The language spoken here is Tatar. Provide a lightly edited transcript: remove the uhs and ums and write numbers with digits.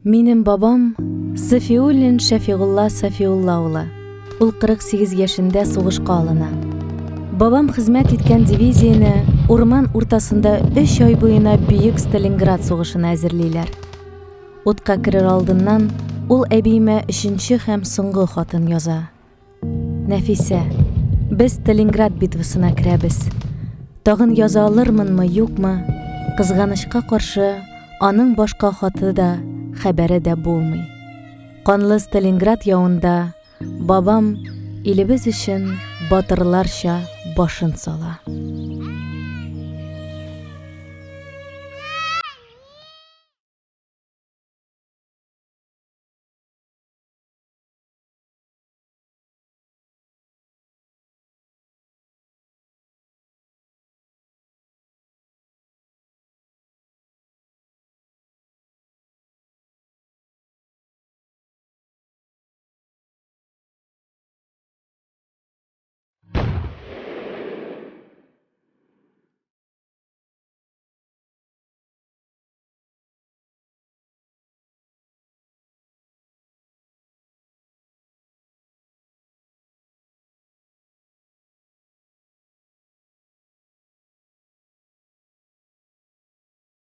Минем бабам Сафиуллин Шәфигулла Сафиулла улы. Ул 48 яшендә сугышка алына. Бабам хезмәт иткән дивизияне урман уртасында өч ай буена Бөек Сталинград сугышына әзерлиләр. Утка керер алдыннан ул әбиемә өченче һәм соңгы хатын яза. Нәфисә, без Сталинград битвасына керәбез. Тагын яза алырмынмы, юкмы? Кызганычка каршы, аның башка хаты да, хәбәре дә булмый. Канлы Сталинград явында бабам илебез өчен батырларча башын сала.